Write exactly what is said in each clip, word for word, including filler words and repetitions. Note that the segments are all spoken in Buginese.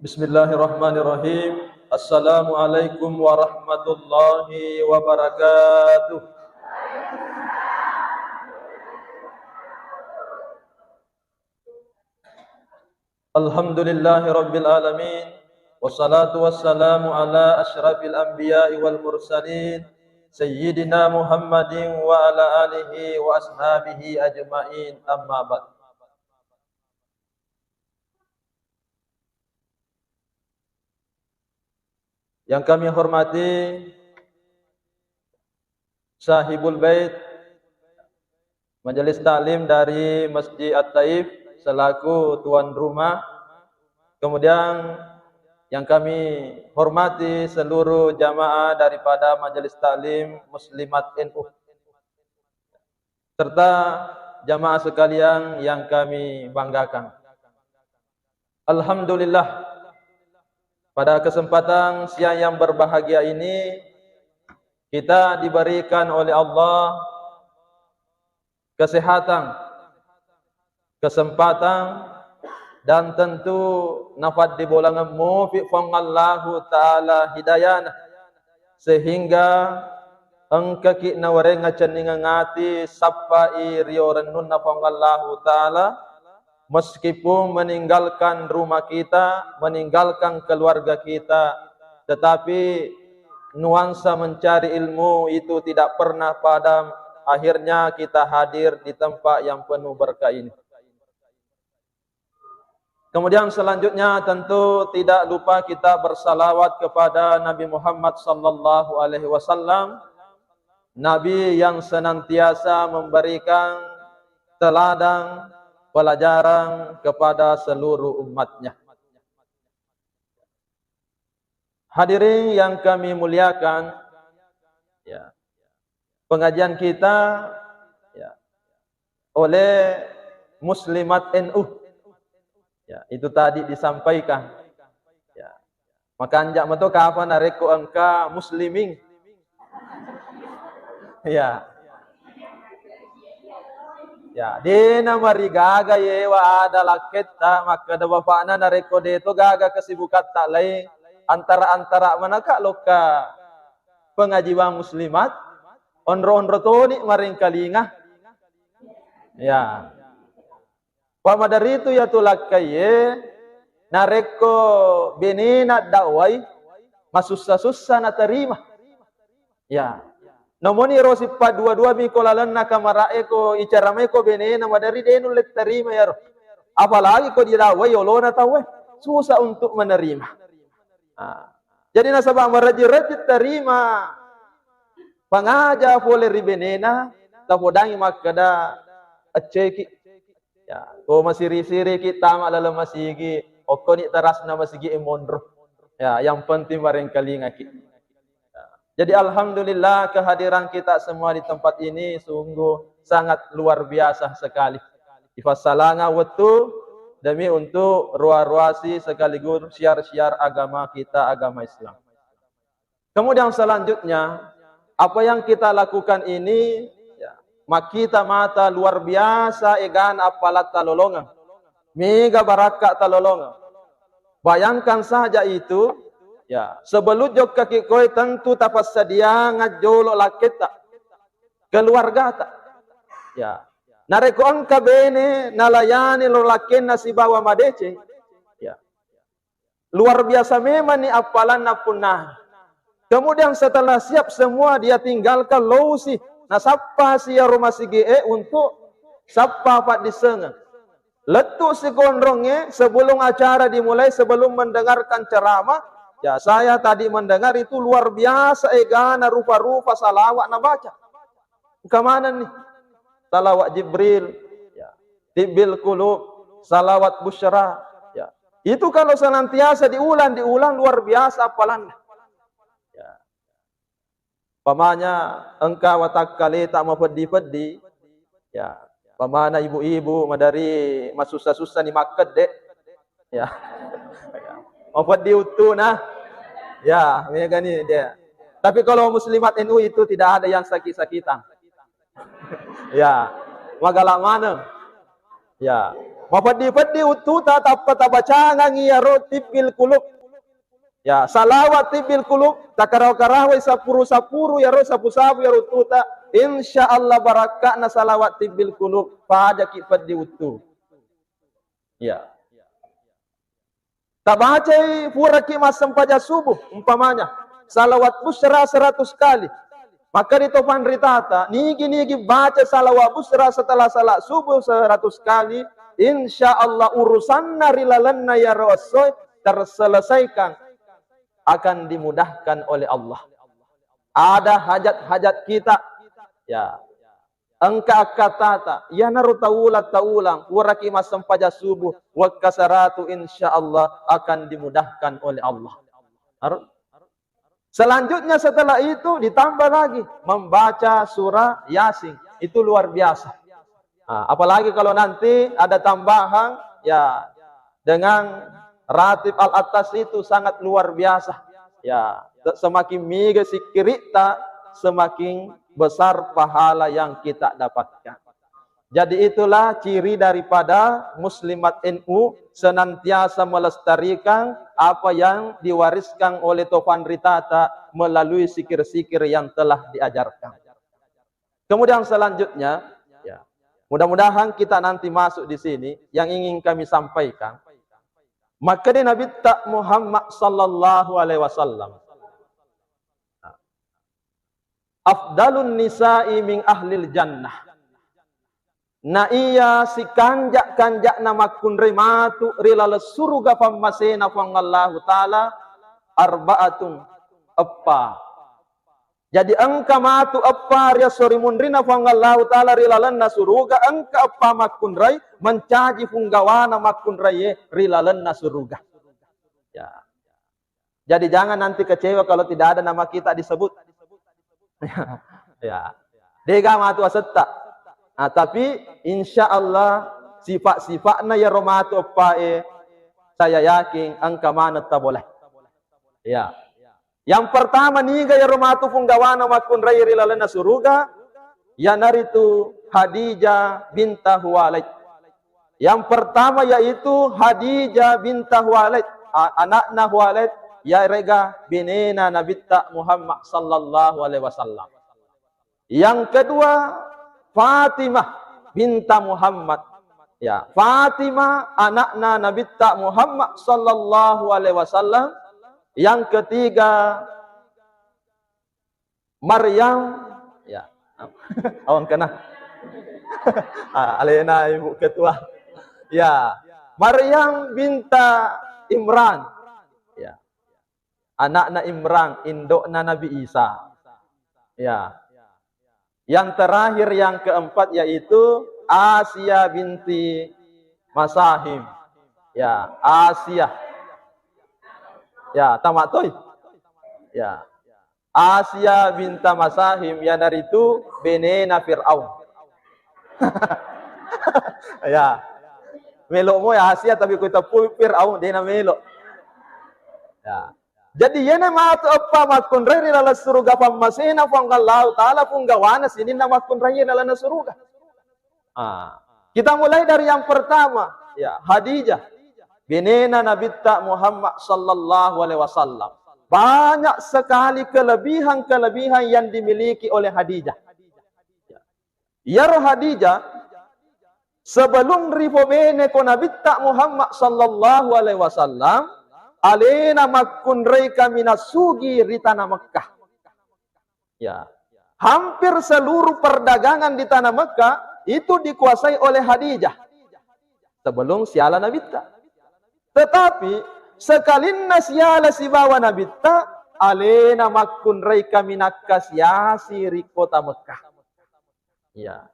Bismillahirrahmanirrahim. Assalamualaikum warahmatullahi wabarakatuh. Alhamdulillahi rabbil alamin. Wassalatu wassalamu ala asyrafil anbiya'i wal mursalin, sayyidina Muhammadin wa ala alihi wa ashabihi ajma'in. Amma ba'd. Yang kami hormati Sahibul Bait, Majelis Taklim dari Masjid At-Taif selaku tuan rumah. Kemudian yang kami hormati seluruh jamaah daripada Majelis Taklim Muslimat N U, serta jamaah sekalian yang kami banggakan. Alhamdulillah, pada kesempatan siang yang berbahagia ini, kita diberikan oleh Allah kesehatan, kesempatan, dan tentu nafaddi bolangeng mupi Puang Allahu Ta'ala hidayana, sehingga engkaki nawarenga cenningeng ati sappai rio rennunna Puang Allahu Ta'ala, meskipun meninggalkan rumah kita, meninggalkan keluarga kita, tetapi nuansa mencari ilmu itu tidak pernah padam. Akhirnya kita hadir di tempat yang penuh berkah ini. Kemudian selanjutnya tentu tidak lupa kita bersalawat kepada Nabi Muhammad sallallahu alaihi wasallam, Nabi yang senantiasa memberikan teladan pelajaran kepada seluruh umatnya. Hadirin yang kami muliakan, ya, pengajian kita, ya, oleh Muslimat N U. Ya, itu tadi disampaikan. Ya. Makanja mato kapang narekko engka muslimin. Ya. Ya, dena marigaga yewa ada lakketta makkeda bapakna narekko deto gaga kesibukatta lain antara-antara manaka lokka pengajian muslimat, onro-onro toni marengkalinga. Ya. Pamadaritu yatu lakkaiye, narekko benena dakwai, masussa-sussa naterima. Ya. Nomoni ro sippa dua-dua mi ko lalenna kamara'e ko icaramae ko benena madari de nulle terima yaro. Apalagi ko didakwai olona tauwe, susah untuk menerima. Ah. Jadi nasaba maraji-raji terima pangaja pole ri benena, tapodangi makkeda ecceki. Ya, ko masiri-siriki tama laleng masigi, okkoni terasna masigi e monro. Ya, yang penting marengkalingaki. Ya. Jadi alhamdulillah kehadiran kita semua di tempat ini sungguh sangat luar biasa sekali. Ifassalanga wettu demi untuk ruah-ruasi sekaligus syiar-syiar agama kita, agama Islam. Kemudian selanjutnya, apa yang kita lakukan ini, ya, makkita mata luar biasa egana appalat talolongeng. Mega barakka talolongeng. Bayangkan saja itu, ya, sebelum jokkaki koe tentu tapassadiangang jolo lakketta, keluargata. Ya. Narekko engka bene nalayani lo lakkenna sibawa madeceng, ya. Luar biasa memang ni appalanna punna. Kemudian setelah siap semua, dia tinggalkan lousi, nasappa si iyaro masigi'e untuk sappa paddissengeng. Lettu sikonrongnge sebelum acara dimulai, sebelum mendengarkan ceramah, ya saya tadi mendengar itu luar biasa egana rupa-rupa salawat nabaca. Engka manenni? Salawat Jibril, ya. Tibbil Qulub, salawat Busyra, ya. Itu kalau senantiasa diulang, diulang, luar biasa appalanna. Ya. Pamanya engka watakkaleta mapeddi-peddi, ya. Pamana ibu-ibu madari masussa-sussa ni makkedde, ya. Mapeddi uttuna. Ya, megani dia. Tapi kalau muslimat N U itu tidak ada yang sakit-sakitan. Ya, magala maneng. Ya. Mapeddi-peddi uttuta tappa tabacangang iyaro tibbil qulub. Ya, salawat tibbil qulub, takarawa-karawai sapuru-sapuru iyaro sapu-sapu iyaro uttuta. Insya Allah barakka'na salawat tibbil qulub, pajaki peddi uttu. Ya. Tabacai puraki massempajang subuh, umpamanya, salawat busra seratus kali. Maka di topanritata, nigi-nigi baca salawat busra setelah salat subuh seratus kali, insya Allah urusanna ri lalenna iyaro essoe terselesaikan, akan dimudahkan oleh Allah. Ada hajat-hajat kita, ya, engka akkattata, iyanaro taulang-taulang, puraki massempajang subuh, wekka seratu, insya Allah akan dimudahkan oleh Allah. Har-, selanjutnya setelah itu ditambah lagi membaca surah Yasin. Itu luar biasa. Nah, apalagi kalau nanti ada tambahan, ya, dengan ratib al-atas itu sangat luar biasa. Ya, se-, semakin mega sikkiritta, semakin besar pahala yang kita dapatkan. Jadi itulah ciri daripada muslimat N U, senantiasa melestarikan apa yang diwariskan oleh topanritata melalui sikir-sikir yang telah diajarkan. Kemudian selanjutnya, ya, mudah-mudahan kita nanti masuk di sini yang ingin kami sampaikan. Maka di Nabitta Muhammad sallallahu alaihi wasallam, afdalun nisa'i min ahlil jannah. Na iya sikanja-kanja'na makkunrai matu ri laleng suruga pammasena Puang Allahu Ta'ala, arba'atun, eppa. Jadi engka matu eppa ri esso ri munrinna Puang Allahu Ta'ala ri lalenna suruga, engka eppa makkunrai mencaji punggawana makkunraie ri lalenna suruga. Ya. Jadi jangan nanti kecewa kalau tidak ada nama kita disebut. Ya. Dega matu asetta. Nah, tapi insya Allah sifat-sifatna yaro matu eppae, saya yakin engka maneng taboleh. Ya. Yang pertama niga yaro matu punggawana makkunrai ri lalenna suruga, yanaritu Khadijah binta Khuwailid. Yang pertama yaitu Khadijah binta Khuwailid, a-, anakna Khuwailid, yarega benena Nabitta Muhammad sallallahu alaihi wasallam. Yang kedua, Fatimah binta Muhammad. Ya, Fatimah anakna Nabitta Muhammad sallallahu alaihi wasallam. Yang ketiga, Maryam, ya. Awang kena. Ah, alena Ibu Ketua. Ya, Maryam binta Imran. Ya. Anakna Imran, indokna Nabi Isa. Ya. Yang terakhir, yang keempat, yaitu Asia binti Masahim. Ya, Asia. Ya, tamat toi. Ya. Asia binta Masahim, yanaritu benena Fir'aun. Ya. Melo mo ya Asia, tapi ku teppu Fir'aun, dena melo. Ya. Jadi, yena matu eppa makkunrai ri laleng suruga pammasena Puang Allahu Ta'ala, punggawana sininna makkunrai ri laleng suruga. Ah, kita mulai dari yang pertama, ya, Khadijah, benena Nabitta Muhammad sallallahu alaihi wasallam. Banyak sekali kelebihan-kelebihan yang dimiliki oleh Khadijah. Iyaro Khadijah, sebelum ripobene ko Nabitta Muhammad sallallahu alaihi wasallam, alena makkunrai kaminang sugi ri tanah Mekkah. Ya. Hampir seluruh perdagangan di tanah Mekkah itu dikuasai oleh Khadijah sebelum siala Nabitta. Tetapi sekalinna siala sibawa Nabitta, alena makkunrai kaminang kasiasi ri kota Mekkah. Ya.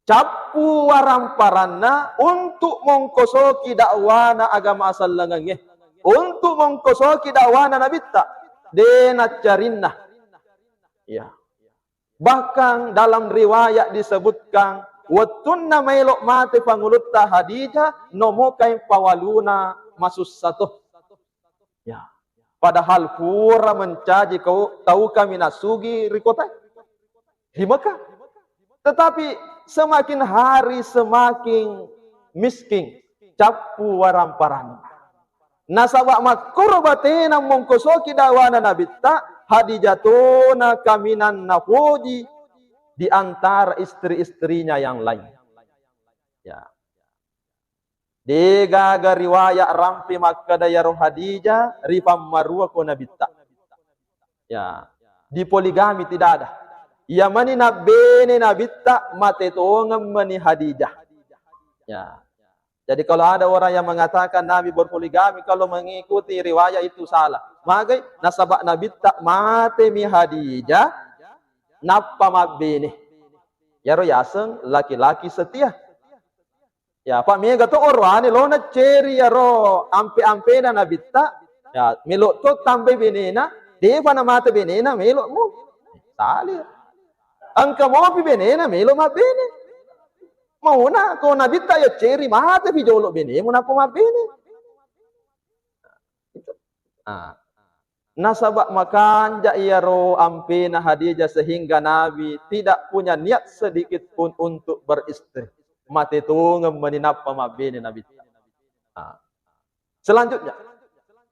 Cappu waramparanna untuk mongkosoki dakwana agama asellengengnge, untuk mongkosoki dakwana Nabitta, de naccarinna. Ya. Bahkan dalam riwayat disebutkan, wettunna maelo mate pangulutta Khadijah, nomokai pawaluna masussa to. Ya. Padahal pura mencaji kau, tau kaminang sugi ri kota di Mekah. Tetapi semakin hari semakin miskin. cappu waramparanna. Nasaba makkoro batena mongkosoki dawana Nabitta, Khadijah tona kaminang napoji di antara istri-istrinya yang lain. Ya. Degaga riwaya rampe makkeda iyaro Khadijah ripammaruako Nabitta. Ya, dipoligami tidak ada. Iya mani nabbene Nabitta, mate tongeng mani Khadijah. Ya. Jadi kalau ada orang yang mengatakan Nabi berpoligami, kalau mengikuti riwayat itu salah. Magai, nasaba Nabitta matemi Khadijah, nappa mabbene. Iyaro yaseng laki-laki setia. Ya, apa mega to oroane lona ceri iyaro ampe-ampena Nabitta. Ya, melo to tambai benena, depa namate benena, melo mu. Salir. Engka mopi benena, melo mabbene. Mauna ko Nabitta ya ceri mate pi jolo benemu nappa mabbene. Ah. Nasaba makanja iyaro ampena Khadijah sehingga Nabi tidak punya niat sedikit pun untuk beristri. Mate tongeng mani nappa mabbene Nabitta. Ah. Selanjutnya,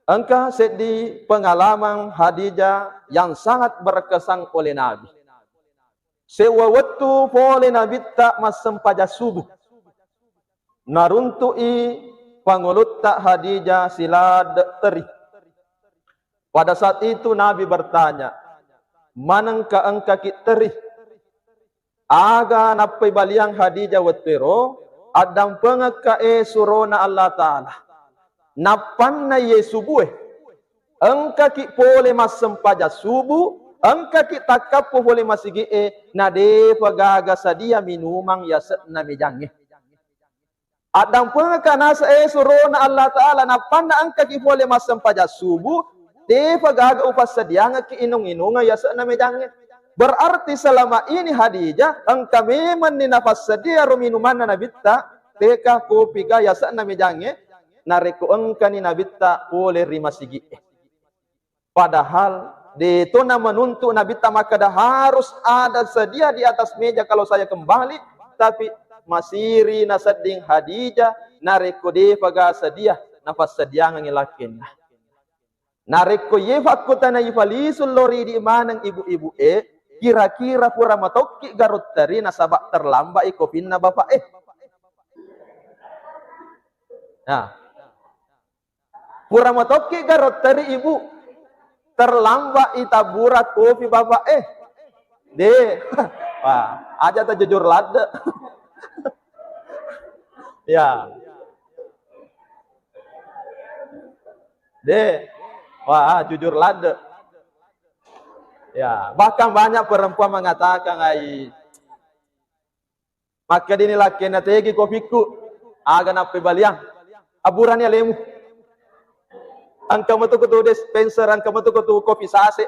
engka seddi pengalaman Khadijah yang sangat berkesan oleh Nabi. Sewwa wettu pole Nabitta massempajang subuh. Naruntu'i pangulutta Khadijah siladde teri. Pada saat itu Nabi bertanya, "Manengka engkaki teri?" Aga nappai baliang Khadijah wettuero, "Addampengekka e surona Allah Ta'ala. Nappanna iye subue, engkaki pole massempajang subuh, engkaki takkappo pole masigi'e, na depa gaga sadia minumang yase'na mejangnge." Addampengekka naseng e surona Allah Ta'ala, nappanna engkaki pole massempajang subuh, depa gaga upassadiangekki inung-inungeng yase'na mejangnge. Berarti selama ini Khadijah engka memenni napassadia ro minumanna Nabitta, teka, kopi ga yase'na mejangnge, narekko engkani Nabitta pole ri masigi'e. Padahal de to na menuntut Nabitta makkeda harus ada sedia di atas meja kalau saya kembali, tapi masiri nasedding Khadijah narekko depa ga sedia napassadiangengngi lakkenna. Narekko ye fakkutanai falisu lo ridi maneng ibu-ibu e, kira-kira pura matokki garotteri nasaba terlambat i kofinna bapak e. Nah, pura matokki garotteri ibu, terlambat i tabbura kofi bapak e. De. Wah, aja ta jujur ladde. Ya. De. Wah, jujur ladde. Ya, bahkan banyak perempuan mengatakan, "Ai, makkedini lakkenna tegi kofikku, aga nappebaliang. Aburani alemu. Engka metu ko tu dispenser, engka metu ko tu kopi sase.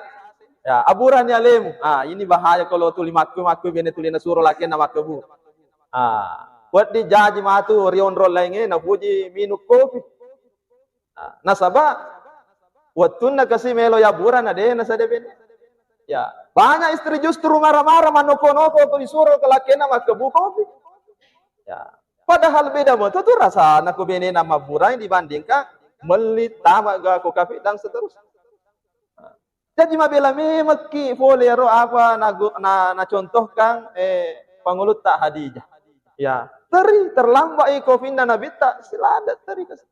Ya, aburani alemu." Ah, ini bahaya kalau tuli makku-makku bene tuli nasuro lakkenna makkebu. Ah, wedding jaji matu rionrong laingnge napuji minum kopi. Ah, nasaba wettunna kasi melo yabburana de nasada bene. Ya, banyak istri justru marah-marah, manoko-noko ko disuro ke lakena makkebu kopi. Ya, padahal beda moto tu rasana ko benena mabburai dibandingkan melli tama ga ko kafe dan seterusnya. Jadi mabela memekki pole ro apa nagu-, na, nacontohkan, eh, pangulutta Khadijah. Ya, teri terlambat i kofinna Nabitta silada teri kasi.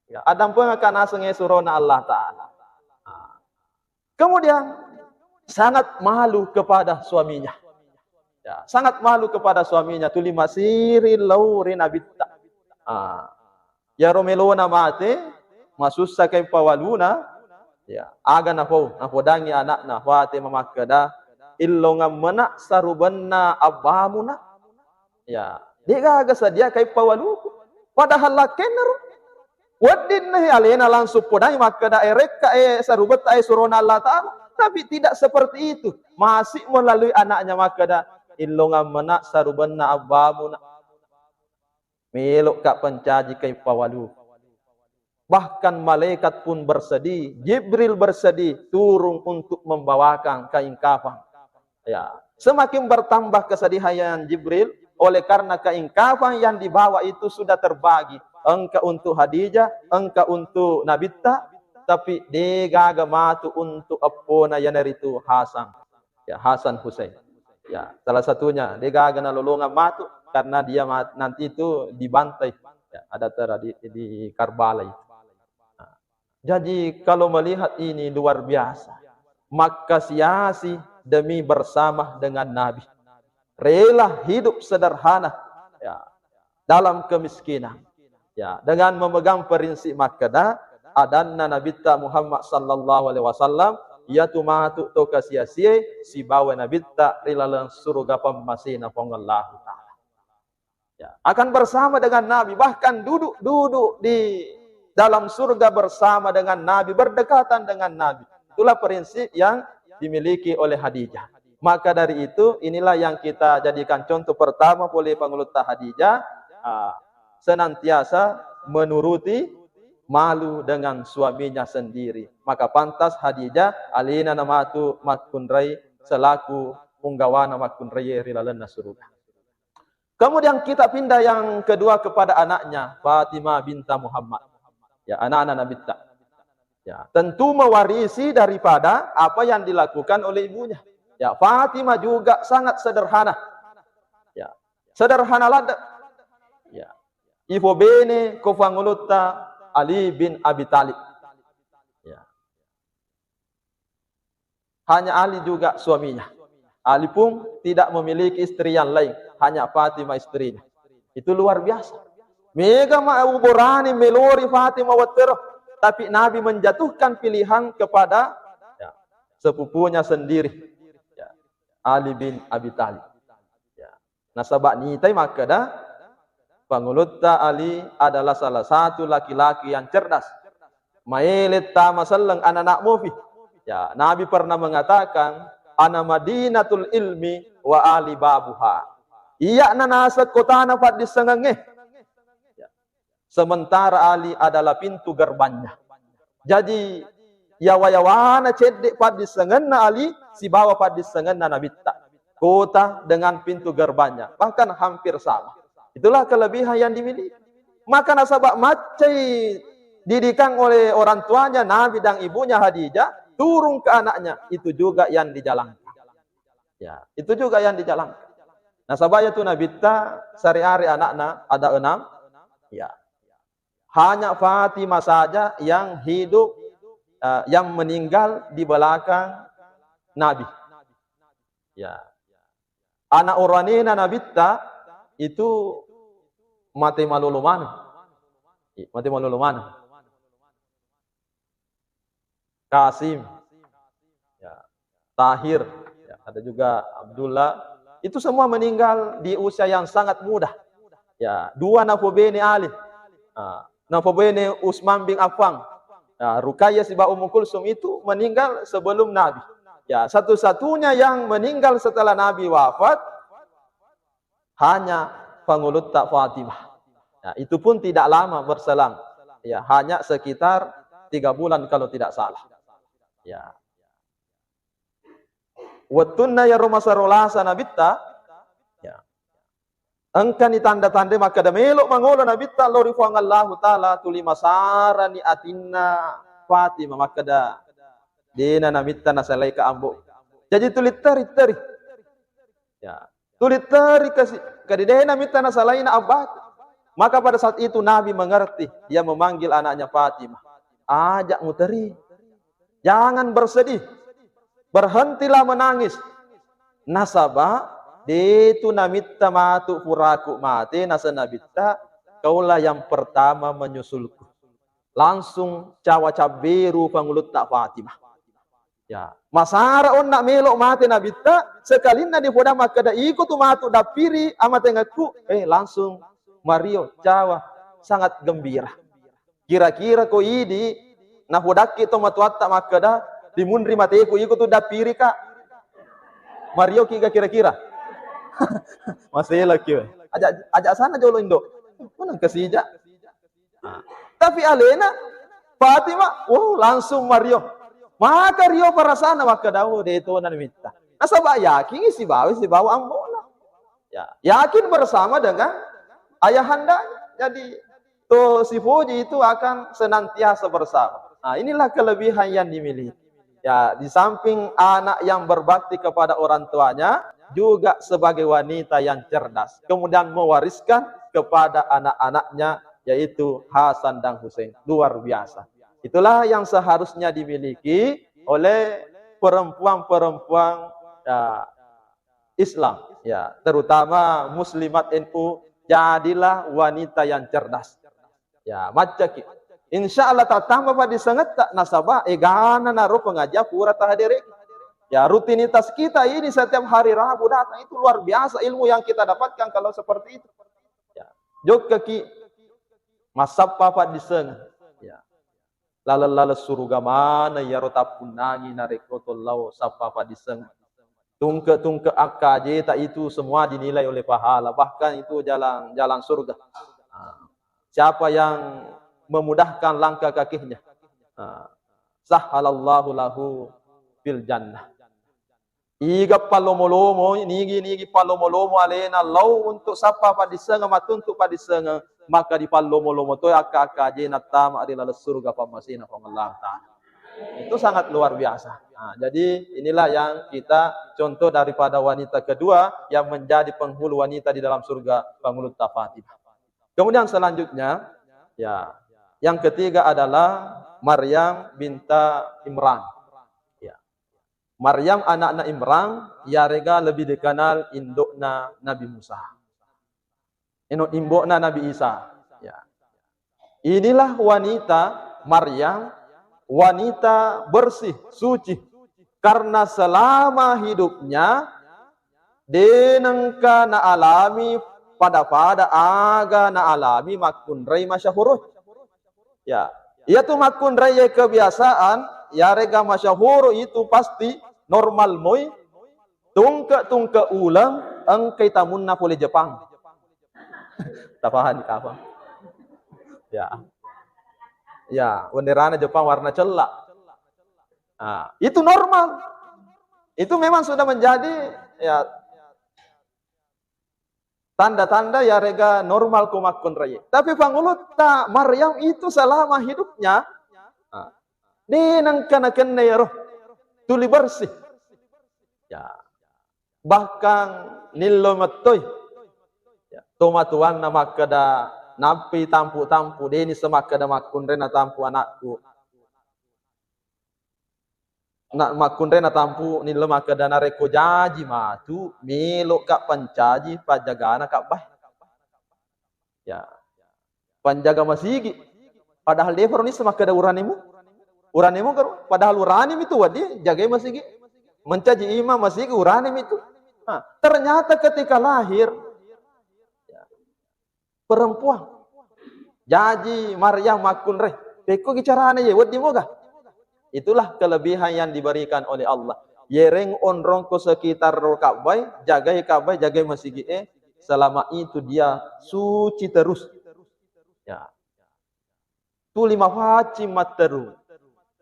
Ya, addampengekka naseng e surona Allah Ta'ala. Nah. Kemudian sangat malu kepada suaminya. Ya, sangat malu kepada suaminya, tuli masiri lao ri Nabitta. Ah. Iyaro melona mate, masussa kai pawaluna, ya, aga napau, napodangi anakna, fate mamakkeda, "Illongeng mena sarubenna abbamuna." Ya, degaga sadia kai pawaluku. Padahal lakkenna ro. Weddinna alena langsung podai makkeda, "Eh, rekka, eh, sarubetta, eh, surona Allah Ta'ala." Tapi tidak seperti itu. Masih melalui anaknya makkeda, "Illongeng mena sarubenna abbamuna." Melo'ka pancaji kai pawalu. Bahkan malaikat pun bersedih, Jibril bersedih turun untuk membawakan kain kafan. Ya, semakin bertambah kesedihan Jibril oleh karena kain kafan yang dibawa itu sudah terbagi. engka untuk Khadijah, engka untuk Nabitta, tapi degaga matu untuk eppona, iyanaritu Hasan. Ya, Hasan Husain. Ya, salah satunya degaga nalolongang matu karena dia mat-, nanti itu dibantai. Ya, ada tera di, di Karbala itu. Nah, jadi kalau melihat ini luar biasa. Makkasiasi demi bersama dengan Nabi. Rela hidup sederhana, ya, dalam kemiskinan. Ya, dengan memegang prinsip makkeda, adanna Nabitta Muhammad sallallahu alaihi wasallam, iyatu matu to kasiasie sibawa Nabitta ri laleng suruga pammasena Puang Allahu Ta'ala. Ya, akan bersama dengan Nabi, bahkan duduk-duduk di dalam surga bersama dengan Nabi, berdekatan dengan Nabi. Itulah prinsip yang dimiliki oleh Khadijah. Maka dari itu, inilah yang kita jadikan contoh pertama pole Pangulutta Khadijah, ah, senantiasa menuruti malu dengan suaminya sendiri. Maka pantas Khadijah alena namatu makkunrai selaku punggawana makkunrai ri lalenna suruga. Kemudian kita pindah yang kedua kepada anaknya, Fatimah binta Muhammad. Ya, anak-anak Nabitta. Ya, tentu mewarisi daripada apa yang dilakukan oleh ibunya. Ya, Fatimah juga sangat sederhana. Ya, sederhana ladde. Ya. Ipobene ko Pangulutta Ali bin Abi Thalib. Ya. Hanya Ali juga suaminya. Ali pun tidak memiliki istri yang lain, hanya Fatimah istrinya. Itu luar biasa. Mega ma uborani melori Fatimah wettero, tapi Nabi menjatuhkan pilihan kepada, ya, sepupunya sendiri, ya, Ali bin Abi Thalib. Ya. Nasaba nitai makkeda, Pangulutta Ali adalah salah satu laki-laki yang cerdas. Maele tama selleng anak-anak mufi. Ya, Nabi pernah mengatakan, "Ana madinatul ilmi wa Ali babuha." Iya nanaseng kotana paddissengengnge. Ya. Sementara Ali adalah pintu gerbangnya. Jadi, yawa-yawana cedde paddissengenna Ali sibawa paddissengenna Nabitta. Kota dengan pintu gerbangnya, bahkan hampir sama. Itulah kelebihan yang dimiliki. Maka nasaba maccai didikan oleh orang tuanya Nabi dan ibunya Khadijah, turun ke anaknya, itu juga yang dijalankan. Ya, itu juga yang dijalankan. Nasaba iyatu Nabitta sariari anakna ada enam. Ya. Hanya Fatimah saja yang hidup, eh, yang meninggal di belakang Nabi. Ya. Anak uranena Nabitta itu mate malolo maneng. I-, mate malolo maneng. Kasim, ya, Tahir, ya, ada juga Abdullah. Itu semua meninggal di usia yang sangat muda. Ya, dua napobene Ali. Ah, napobene Utsman bin Affan. Ya, Ruqayyah siba Ummu Kulsum itu meninggal sebelum Nabi. Ya, satu-satunya yang meninggal setelah Nabi wafat hanya Pangulutta Fatimah. Ya, itu pun tidak lama berselang. Ya, hanya sekitar tiga bulan kalau tidak salah. Ya. Wettunna iyaro masero lasa Nabitta, ya, engkani tanda-tanda makkeda melo mangolo Nabitta lao ri Puang Allahu Ta'ala, tuli masarani atinna Fatimah makkeda, "Dena namitta nasalaika ambo." Jadi tuli teri-teri. Ya. Tuli teri kasi, kadi dena mitta nasalaina abbaku. Maka pada saat itu Nabi mengerti, dia memanggil anaknya Fatimah. "Ajak muteri. Jangan bersedih. Berhentilah menangis. Nasaba, detu namitta matu puraku mate, naseng Nabitta, kaulah yang pertama menyusulku." Langsung cawa cabberu Pangulutta Fatimah. Ya, masara onna melo mate Nabitta, sekalinna dipoda makkeda, "Iko tu matu dappiri amatengekku." Eh, langsung mario cawa, sangat gembira. Kira-kira ko idi napodakki to matuatta makkeda, "Dimunri mateku, iko tu dappirika." Marioki ga kira-kira? Maselaki we. Aja, aja sana jolo indo. Mana kesija? Nah, tapi alena Fatimah, wow, langsung mario. Maka rio parasana makkeda, "Oh, de tona mitta." Nasaba yakin sibawa, sibawa ambo'na. Ya, yakin bersama dengan ayahandanya. Jadi, To sipuji itu akan senantiasa bersama. Nah, inilah kelebihan yang dimiliki. Ya, di samping anak yang berbakti kepada orang tuanya, juga sebagai wanita yang cerdas. Kemudian mewariskan kepada anak-anaknya, yaitu Hasan dan Hussein. Luar biasa. Itulah yang seharusnya dimiliki oleh perempuan-perempuan, ya, Islam, ya, terutama muslimat N U, jadilah wanita yang cerdas. Ya, maccaki. Insya Allah tattamba paddissengetta, nasaba egana naro pengajian pura tahadere. Ya, rutinitas kita ini setiap hari Rabu datang itu luar biasa ilmu yang kita dapatkan kalau seperti itu. Ya, jokkaki massappa paddissengeng. Ya. Laleng-laleng suruga maneng iyaro tappunnangi narekko to lao sappa paddissengeng. Tungke-tungke akkajeta itu semua dinilai oleh pahala, bahkan itu jalan, jalan surga. Ah. Siapa yang memudahkan langkah kakinya, ah, sahhalallahu lahu fil jannah. Iga pallomo-lomo, nigi-nigi pallomo-lomo alena lao untuk sappa paddissengeng, mattuntu paddissengeng, maka dipallomo-lomo toi akka-akka ajena tama ri laleng suruga pammasena Puang Allah Ta'ala. Itu sangat luar biasa. Nah, jadi inilah yang kita contoh daripada wanita kedua yang menjadi penghulu wanita di dalam surga, Pangulutta Fatimah. Kemudian selanjutnya, ya, yang ketiga adalah Maryam binta Imran. Ya. Maryam anakna Imran, yarega lebih dikenal indokna Nabi Musa. Ino-, imbokna Nabi Isa. Ya. Inilah wanita Maryam, wanita bersih, suci. Karena selama hidupnya, denengka naalami pada-pada aga naalami makkunrai masyahuru. Ya, iyatu makkunrai kebiasaan, yarega masyahuru itu pasti normal moi, tungke-tungke uleng engkai tamunna pole Jepang. Tapahani kapang? Ya. Ya, wenderana Jepang warna cella. Ah, itu normal. Itu memang sudah menjadi, ya, tanda-tanda yarega normal ko makkunrai. Tapi Pangulutta Maryam itu selama hidupnya, ah, de nengka nakenna yaro tuli bersih. Ya. Bahkan nillo mettoi. Ya, tomatuanna makkeda, "Nappi tampu-tampu, deni semakkeda makkunrai natampu anakku." Na makkunrai natampu nillo makkeda, "Narekko jaji matu, melo'ka pancaji pajagana kabbae." Ya. Panjaga masigi. Padahal de'pa ro nisseng makkeda uranemu. Uranemu karo, padahal uranemi tu wedding jagai masigi. Mencaji imam masigi uranemi tu. Nah, ternyata ketika lahir, ya, perempuan. Jaji Maryam makkunrai. Pekkogi carana ye, wedding moga. Itulah kelebihan yang diberikan oleh Allah. Yereng onrong ko sekitar ro kabbae, jagai kabbae, jagai masigi e, selama itu dia suci terus. Ya. Tuli mafaccing matteru.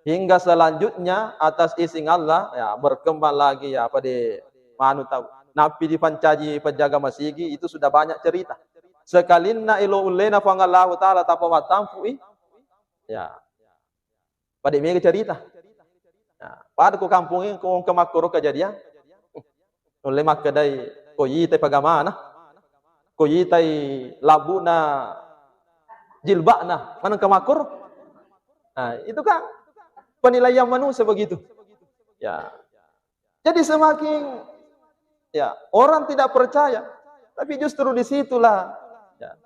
Hingga selanjutnya atas izin Allah, ya, berkembang lagi, ya, pada manu tau. Nappi dipancaji penjaga masigi, itu sudah banyak cerita. Sekalinna elo ullena Puang Allahu Ta'ala tappa mattampu'i, ya, pada mega cerita. Nah, pada ko kampung ini, ko engka makkoro kejadian. Nulle makkedai, ko itai pagamana, ko itai labbu'na jilba'na, manengka makkoro. Nah, itu kan penilaian manusia begitu. Ya. Jadi semakin, ya, orang tidak percaya, tapi justru disitulah, ya,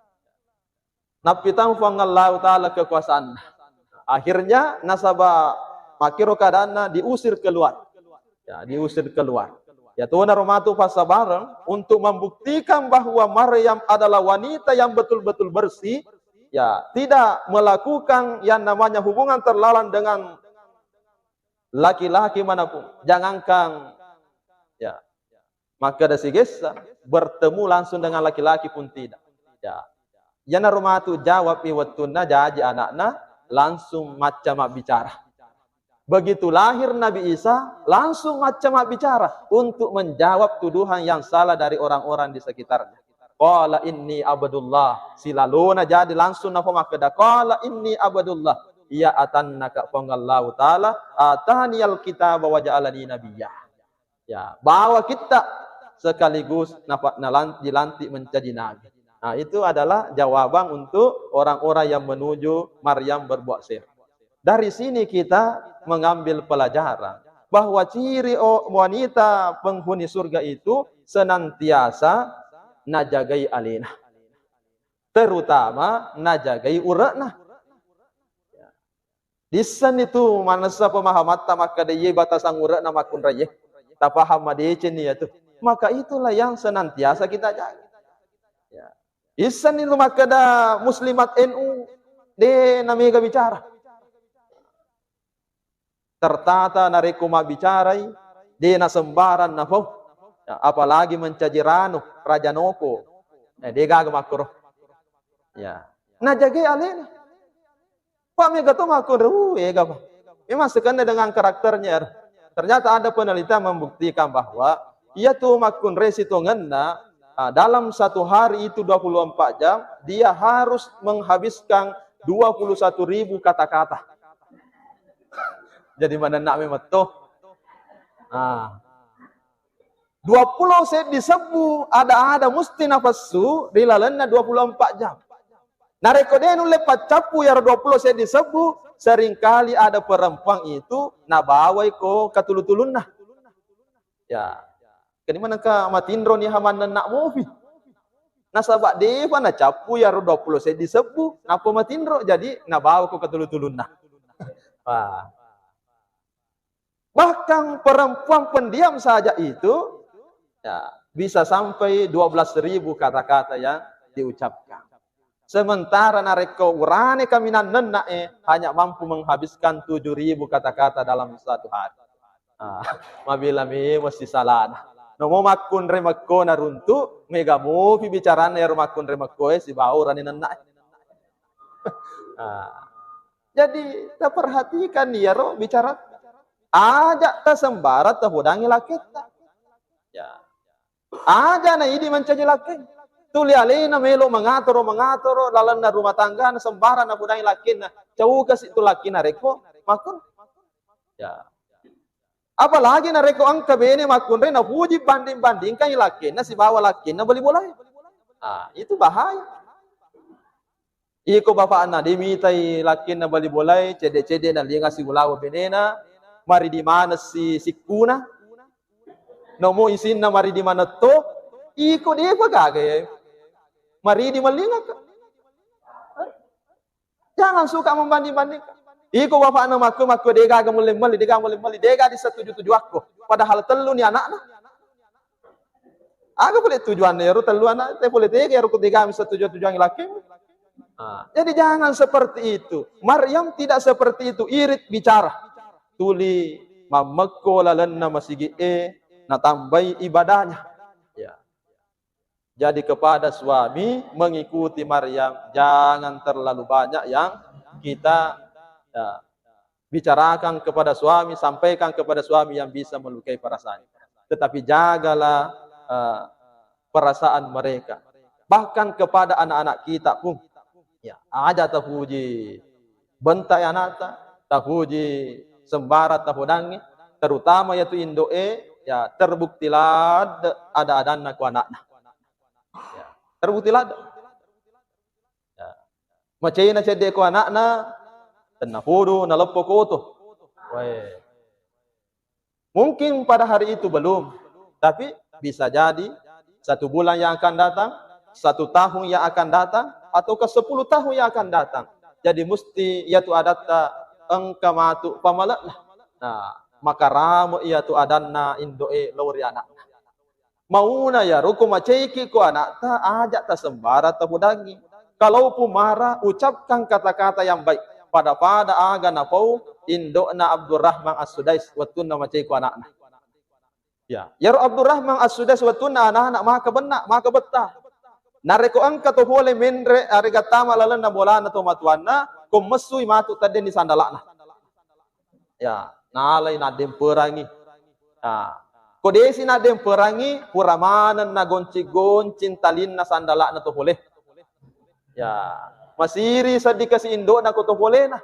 nappitang Puang Allahu Ta'ala kekuasaanna. Akhirnya nasaba makkiro keadaanna diusir keluar. Ya, diusir keluar. Ya, tonaro matu passabareng untuk membuktikan bahwa Maryam adalah wanita yang betul-betul bersih, ya, tidak melakukan yang namanya hubungan terlarang dengan laki-laki manapun. Jangankan, ya, makkeda sigessa, bertemu langsung dengan laki-laki pun tidak. Ya. Iyanaro matu jawab i wettunna jaji anakna langsung macca mabbicara. Begitu lahir Nabi Isa, langsung macca mabbicara untuk menjawab tuduhan yang salah dari orang-orang di sekitarnya. Qala inni abdullah. Silalona jadi langsung napa makkeda, qala inni abdullah. Iya atannaka Puang Allahu Ta'ala, ataniyal kitaba wa ja'alani nabiyya. Ya, bawa kita sekaligus napa-, nalan-, dilantik menjadi nabi. Nah, itu adalah jawaban untuk orang-orang yang menuju Maryam berbuat sihir. Dari sini kita mengambil pelajaran bahwa ciri o-, wanita penghuni surga itu senantiasa najagai alena, terutama najagai ure'na. Dissenni tu manessa pemahamatta makkeda iye batasan ure'na makkunraiye. Tapaham madecenni iyatu. Maka itulah yang senantiasa kita jaga. Ya. Issenni tu makkeda muslimat N U, de namega bicara. Tertata narekko mabbicarai, de nasembarang napau. Ya, apalagi mencaji ranu, raja noko. Eh, de gaga makkuro. Ya. Najagai alena. Pak mega to makkunrai, uh, ega, Pak. Memang sekenna dengan karakternya. Ternyata ada penelitian membuktikan bahwa iyatu makkunrai sitongenna, ah, dalam satu hari itu dua puluh empat jam, dia harus menghabiskan dua puluh satu ribu kata-kata. Jadi manenna memang to. Ah. Dua puluh seddi sebbu ada-ada musti napessu ri lalenna dua puluh empat jam. Narekko de nulle paccappu iyaro dua puluh seddi sebbu, seringkali ada perempuan itu nabawai ko katulu-tulunna. Ya. Keni manengka matinro ni hamannenna mopi. Nasaba depa nacappu iyaro dua puluh seddi sebbu, nappa matinro, jadi nabawa ko katulu-tulunna. Wah. Bahkan perempuan pendiam saja itu, ya, bisa sampai dua belas ribu kata-kata yang diucapkan. Sementara narekko urane kaminang nenna e, hanya mampu menghabiskan tujuh ribu kata-kata dalam satu hari. Ah, mabela memang sisalana. Nomo makkunrai mekko naruntu, mega mopi bicarana ero makkunrai mekko e sibawa urane nenna e. Ah. Jadi, taperhatikan iyaro bicara. Aja tasembarang tapodangi lakketta. Ya. Aja na idi mancaji lakkeng. Tuli alena melo mengatoro, mengatoro, lalenna rumah tangga, na sembarang napodangi lakkenna. Caukasi tu lakkena rekko, makkun. Ya. Apalagi narekko engka bene makkunrai napuji banding-bandingkan lakkenna sibawa lakkenna bali bolae. Ah, itu bahaya. Iko bapakna, de mitai lakkenna bali bolae, cedde-cedde na linga sigulawa benena, maridi maneng si sikkuna. Nomo isinna maridi manetto, iko depa gaga ya. Maridi mallingaka. Jangan suka membanding-bandingkan. Iko bapakna makko, makko de gaga mulle melli, de gaga mulle melli, de gaga disetuju-tujuakko. Padahal tellu ni anakna. Aga pole tujuanna ero tellu anak, te pole tega ero ketigami setuju-tujuangi lakkemu. Ah, jadi jangan seperti itu. Maryam tidak seperti itu, irit bicara. Tuli mammekko lalenna masigi e, natambai ibadahnya. Ya. Jadi kepada suami mengikuti Maryam, jangan terlalu banyak yang kita, ya, bicarakan kepada suami, sampaikan kepada suami yang bisa melukai perasaannya. Tetapi jagalah, eh, perasaan mereka. Bahkan kepada anak-anak kita pun, ya, aja tapuji bentai anakta, tapuji sembarang tapodangi, terutama yatu indo'e, ya, terbukti ladde ada-adanna ku anakna. Ya, terbukti ladde. Ya. Macaina cedde ko anakna, tennapodo naleppo koto. Wae. Mungkin pada hari itu belum, tapi bisa jadi satu bulan yang akan datang, satu tahun yang akan datang, atau ke sepuluh tahun yang akan datang. Jadi musti iyatu adatta engka matu pamalekna. Nah, makaramo iyatu adanna indo'e lao ri anakna. Mauna iyaro ko macaiki ko anakta, aja tasembarang tapodangi. Kalaupun marah, ucapkan kata-kata yang baik. Pada-pada aga napau indo'na Abdurrahman As-Sudais wettunna macai ko anakna. Ya, iyaro Abdurrahman As-Sudais wettunna anak-anak maka benna, maka betta. Narekko engka to pole menre, arega tama lalenna bolana to matuanna, ko messui matu teddenni sandalakna. Ya, nalai naddemperangi. Ya. Ko desi naddemperangi, pura maneng nagoncing-goncing talinna sandala'na to pole. Ya, masiri seddi kasi indo'na ko to polena.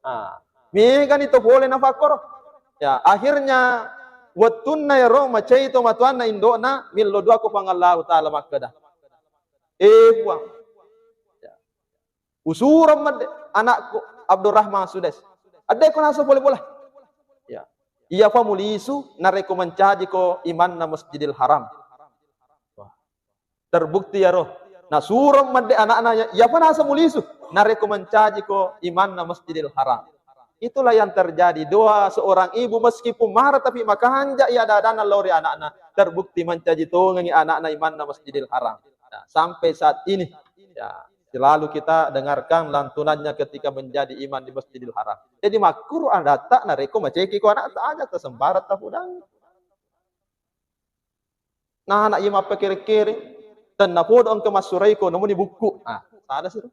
Ah, megani to pole nafakkoro. Ya, akhirnya wettunna ero macai to matuanna indo'na, millo dua ko Puang Allahu Ta'ala makkeda, "Eh, Puang, ya, usureng medde anakku Abdurrahman Sudes. Addeko naso pole bola. Ya, iya fa mulisu narekko mancaji ko imanna Masjidil Haram." Wah, terbukti yaro. Nasureng medde anakna, ya, iya fa naso mulisu narekko mancaji ko imanna Masjidil Haram. Itulah yang terjadi. Doa seorang ibu meskipun marah tapi makanja iya ada-adana lao ri anakna. Terbukti mancaji tongengi anakna imanna Masjidil Haram. Nah, sampai saat ini, ya, selalu kita dengarkan lantunannya ketika menjadi imam di Masjidil Haram. Jadi makkuru adatta narekko maceki ko anakta, aja tasembarang tapudang. Nah, anak iya mappakere-kere, tennapodo engka massurai ko namuni bukku. Ah, sada siro.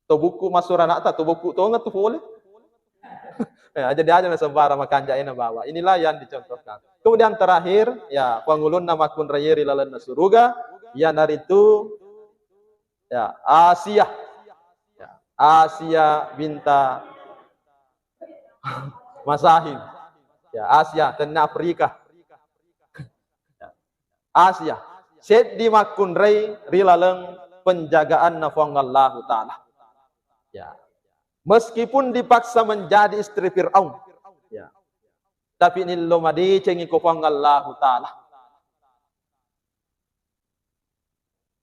To bukku massura anakta, to bukku tongeng tu pole. Ya, jadi aja nasembarang makanja ena bawa. Inilah yang dicontohkan. Kemudian terakhir, ya, pangulunna makkunrai ri lalenna suruga, iyanaritu, ya, Asia. Ya, Asia binta Masahim. Ya, Asia, tenna Afrika. Ya. Asia, seddi makkunrai ri laleng penjagaanna Puang Allahu Ta'ala. Ya. Meskipun dipaksa menjadi istri Fir'aun, ya, tapi nillo madecengi ko Puang Allahu Ta'ala.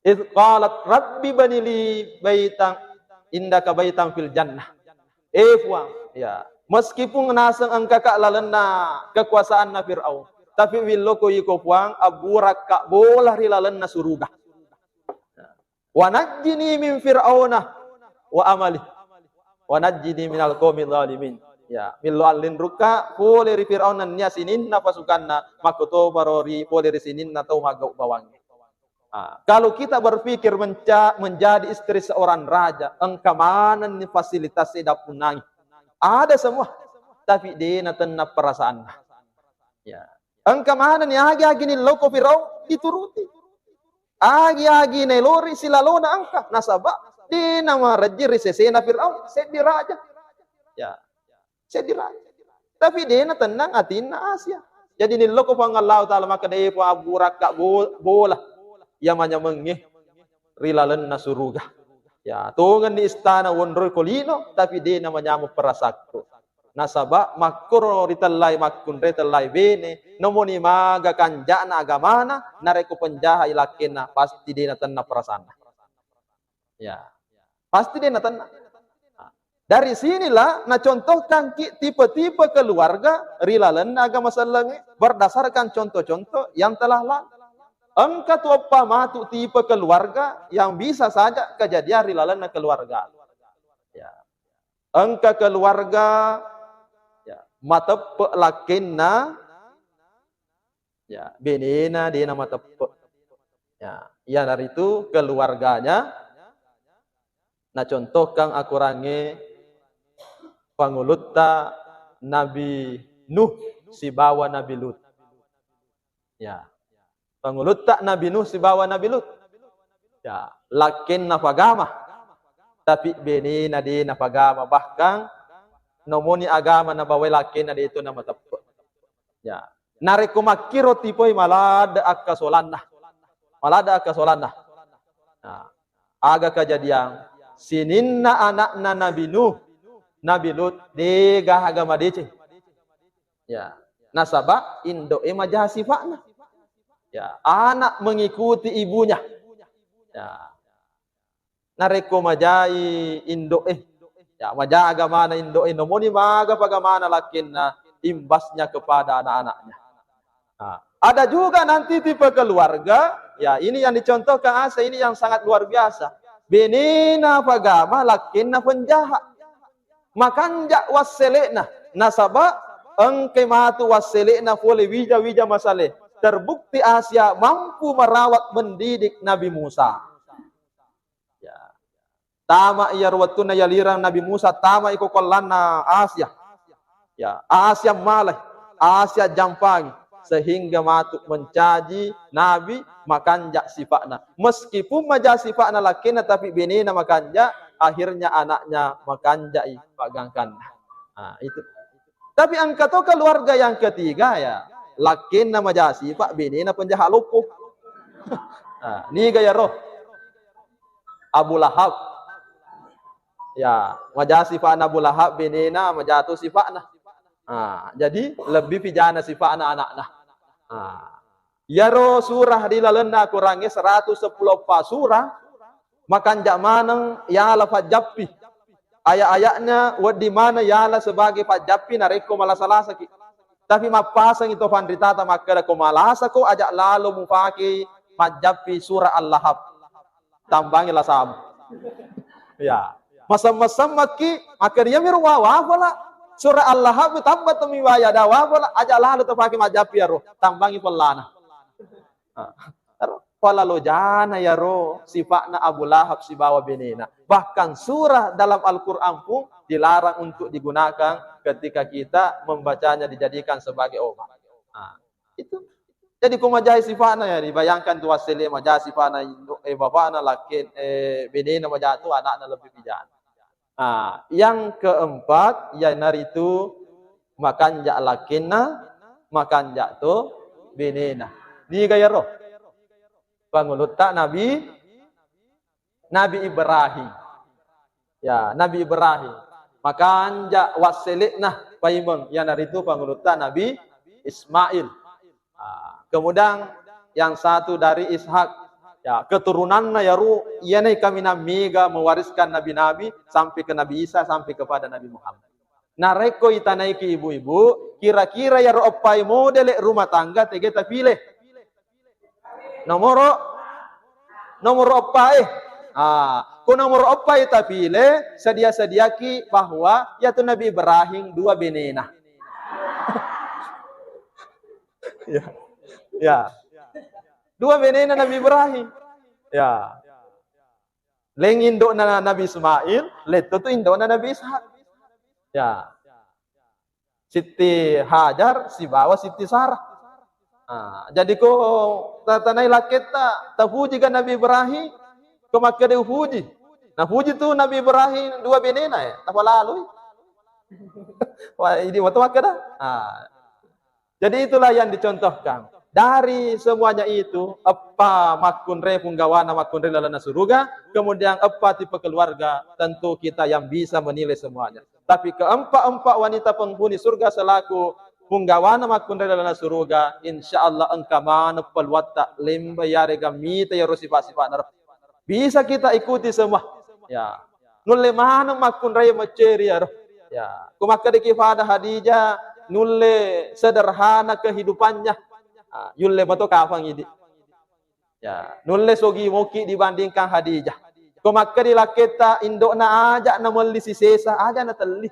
"Idz qalat rabbi bani li baitan indaka baitan fil jannah." Eh, Puang, ya, meskipun naseng engkaka lalenna kekuasaanna Fir'aun, tapi willoko iko Puang abburakka bola ri lalenna suruga. "Wa najjini min Fir'auna wa amali. Wa najjini minal qaumi zalimin." Ya, millo allinrukka pole ri Fir'aun nennia sininna pasukanna, makkotoparo ri pole ri sininna tau maggau bawangnge. Ah, kalau kita berpikir menca-, menjadi istri seorang raja, engka manenni fasilitas e dappunnangi. Ada semua, tapi de natenna perasaanna. Ya. Engka manenni agi-agi niloko Firaun dituruti. Agi-agi naelori silalona engka, nasaba de namarejjing ri sesena Firaun, seddi raja. Ya. Seddi raja. Tapi de natennang atinna Asia. Jadi nilloko Puang Allahu Ta'ala makkeda, "Eh, Puang, abburakka bo-, bola iya manyamengnge ri lalenna suruga. Ya, tongenni istana wonroi ko lino, tapi de namanyameng perasakku. Nasaba makkoro ritellai makkunrai tellai bene, nomoni maga kanja'na agamana, narekko penjaha i lakkenna, pasti de natenna perasaanna." Ya. Pasti de natenna. Nah, dari sinilah nacontohkan ki tipe-tipe keluarga ri lalenna agama sellengnge berdasarkan contoh-contoh yang telah lalu. Engka tu eppa matu tipe keluarga yang bisa saja kejadian ri lalenna keluarga. Ya. Engka keluarga, ya, mateppe lakkenna, ya, benena de namateppe. Ya, iyanaritu keluarganya nacontohkan akorangnge pangulutta Nabi Nuh sibawa Nabi Lut. Ya. Pangulutta Nabi Nuh sibawa Nabi Lut. Ya, lakkenna pagama. Tapi benena de napagama, bahkan nomoni agama nabawai lakkenna de to namateppe. Ya. Narekko makkiro tipoi maladde akkasolanna. Maladde akkasolanna. Nah, aga kejadian? Sininna anakna Nabi Nuh, Nabi Lut, de gaga madeceng. Ya, nasaba indo'e majaha sifa'na. Ya, anak mengikuti ibunya. Ya. Narekko majai indo'e, ya, majaga mana indo'e, nomoni maga pagamana lakkenna, imbasnya kepada anak-anaknya. Nah, ada juga nanti tipe keluarga, ya, ini yang dicontohkan Asa, ini yang sangat luar biasa. Benena pagama lakkenna penjahat. Makanja wassele'na, nasaba engkai matu wassele'na pole wija-wija masale. Terbukti Asia mampu merawat mendidik Nabi Musa. Ya. Tama iyaro wettunna yalirang Nabi Musa, tama iko kollanna Asia. Ya, Asia malai, Asia jampangi. sehingga matu mencaji Nabi makanja sifa'na. Meskipun maja sifa'na lakkenna, tapi benena makanja, akhirnya anaknya makanjai paggangkanna. Nah, itu. Tapi engka to keluarga yang ketiga ya, lakkenna maja sifa, benena penjahat loppo. Nah, niga ya roh? Abu Lahab. Ya, maja sifa'na Abu Lahab, benena maja to sifa'na. Ah, jadi lebbi pijana sifa'na anakna. Ah. Iyaro surah ri lalenna Korangnge seratu seppulo eppa surah, makanja maneng yala fajjappi. Aya-aya'na wedding maneng yala sebagai fajjappi narekko malasa-lasaki. Tapi mappasengi to fanritata makkeda, ko malasako aja lalo mupake majjappi surah Al-Lahab. Tambangi lasamu. Ya. Masem-masemmekki, makkeda iyami ro wa-, wafala. Surah Al-Lahab, tabbat tumi wayada wafala, aja lalo tepake majjappi iyaro. Tambangi pellana. Ah. Ero, pala lojana iyaro sifa'na Abu Lahab sibawa benena. Bahkan surah dalam Al-Quran pun dilarang untuk digunakan ketika kita membacanya, dijadikan sebagai obat. Ah. Itu. Jadi, ko majai sifa'na, ya, dibayangkan tu wassele majai sifa'na indo-, eh, bapa'na, lakken-, eh, benena majai tu, anakna lebbi pijana. Nah, yang keempat, yanaritu makanja lakkenna, makanja to benena. Niga yaro? Pangulutta Nabi Nabi Ibrahim. Ya, Nabi Ibrahim. Makanja wassele'na paimeng, iyanaritu pangulutta Nabi Ismail. Ah, kemudian yang satu dari Ishak. Ya, keturunanna yaru, iyanai kaminang mega mewariskan nabi-nabi sampai ke Nabi Isa, sampai kepada Nabi Muhammad. Narekko itanaiki ibu-ibu, kira-kira yaro eppai modele rumah tangga tege tapile? Nomoro, nomoro eppa e. Ah, ko nomoro eppa e tapile, sedia-sediaki bahwa yatu Nabi Ibrahim dua benena. Ya. Ya. Dua benena Nabi Ibrahim. Ya. Leng indo'na Nabi Ismail, lettu tu indo'na Nabi Ishak. Ya. Siti Hajar sibawa Siti Sarah. Ah, jadi ko tatanai lakketta, tapuji ga Nabi Ibrahim? Ko makkeda upuji. Napuji tu Nabi Ibrahim dua benena, eh, tapalalui. Wah, idi matu makkeda. Ah. Jadi itulah yang dicontohkan. Dari semuanya itu, eppa makkunrai punggawana makkunrai lalenna suruga, kemudian eppa tipe keluarga, tentu kita yang bisa menilai semuanya. Tapi keempat-empat wanita penghuni surga selaku punggawana makkunrai lalenna suruga, insya Allah engka maneng paluatta lemba yarega mita yaro sifat-sifatna. Bisa kita ikuti semua. Ya. Nulle maneng makkunrai macceri iyaro. Ya. Ko makkedaki pada Hadijah, nulle sederhana kehidupannya. Ah, yulle mato kafang idi. Ya, nulle sogi moki dibandingkan Hadijah. Ko makkedi lakketta indo'na aja namelli sisesa, aja natelli.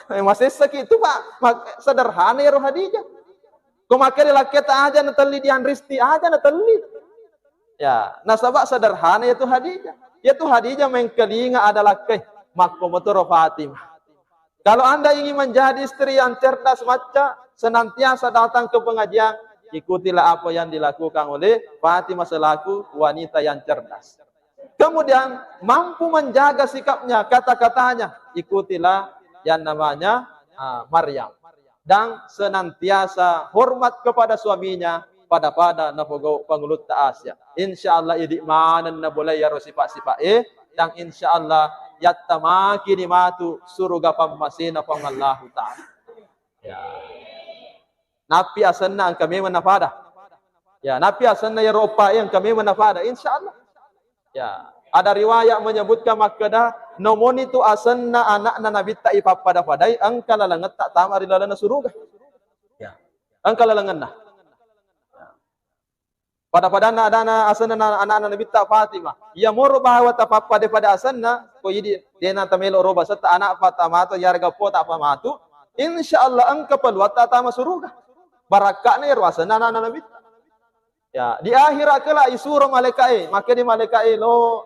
Eh, masessaki itu, Pak. Mak-, sederhana iyaro Hadijah. Ko makkedi lakketta aja natelli dianristi, aja natelli. Ya, nasaba sederhana yatu Hadijah. Yatu Hadijah mengkelinga ada lakkai. Makko motoro Fatimah. Kalau Anda ingin menjadi istri yang cerdas, macca, senantiasa datang ke pengajian, ikutilah apa yang dilakukan oleh Fatimah selaku wanita yang cerdas. Kemudian mampu menjaga sikapnya, kata-katanya, ikutilah yang namanya, ah, Maryam. Dan senantiasa hormat kepada suaminya, pada-pada napogau pangulutta Asia. Insya Allah idi maneng nabolai iyaro sifat-sifat e, dan insya Allah yattamakini matu suruga pammasena Puang Allahu Ta'ala. Ya. Nappi asenna engka memang napada. Ya, nappi asenna iyaro eppa e engka memang napada, insya Allah. Ya, ada riwayat menyebutkan makkeda, nomoni tu asenna anakna Nabitta ipappada-padai, engka lalengetta tama ri lalenna suruga. Ya. Engka lalengenna. Pada-padanna adana asenna na-, anakna Nabitta Fatimah. Iya moro bawa tapappada-pada asenna, ko idi dena tamelo roba setta anak patamata yarga pota pamatu, insya Allah engka paluatta tama suruga. Barakka'na iyaro asenna anakna Nabitta. Ya, di akhirat kela isuro malaika e, makkedi malaika e, lo,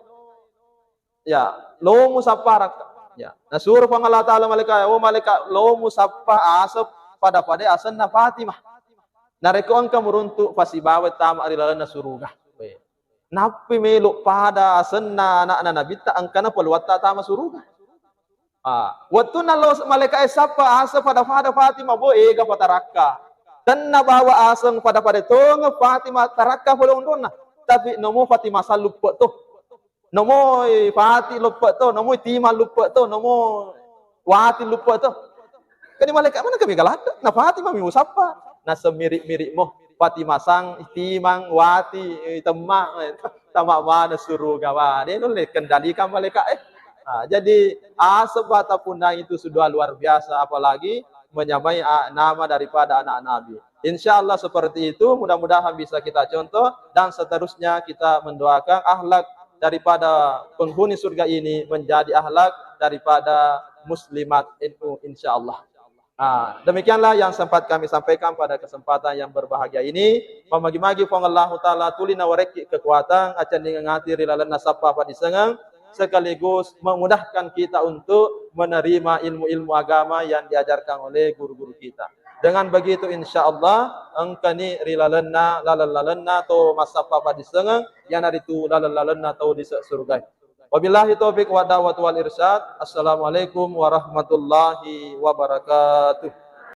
ya, lo musappa rakka. Ya, nasuro Puang Allah Ta'ala malaika, oh malaika, lo musappa asep pada-pada asenna Fatimah. Narekko engka muruntu pasibawa tama ri lalenna suruga. Nappi melo pada asenna anakna Nabitta engkana paluatta tama suruga. Ah, wettunna lo malaika'e sappa aseng pada-pada Fatimah, bo, ega patarakka. Tenna bawa aseng pada-pada tongeng Fatimah tarakka pole onronna. Tapi nomo Fatimah salluppe to. Nomoi Fati luppe to, nomoi Timang luppe to, nomo Wati luppe to. Kani malaika mana kami galata? Na Fatimah mi musappa. Na semiri-miri mo. Fatimah sang, Timang, Wati, eh, Temma, eh, tama mana suruga wa. Dia nulle kendalikan malaika eh. Nah, jadi aseng bata punna itu sudah luar biasa, apalagi menyamai, ah, nama daripada anak Nabi. Insya Allah seperti itu, mudah-mudahan bisa kita contoh dan seterusnya kita mendoakan akhlak daripada penghuni surga ini menjadi akhlak daripada muslimat N U, insya Allah. Ah, demikianlah yang sempat kami sampaikan pada kesempatan yang berbahagia ini. Mamagi-magi Puang Allahu Ta'ala tuli nawarekki kekuatan, acendingeng ati ri lalenna sappa padisengeng, sekaligus memudahkan kita untuk menerima ilmu-ilmu agama yang diajarkan oleh guru-guru kita. Dengan begitu, insya Allah, engkani ri lalenna, laleng-lalenna to massappa padisengeng, iyanaritu laleng-lalenna to dise surugae. Wabillahi taufiq wa da'watu wal irsyad. Assalamualaikum warahmatullahi wabarakatuh.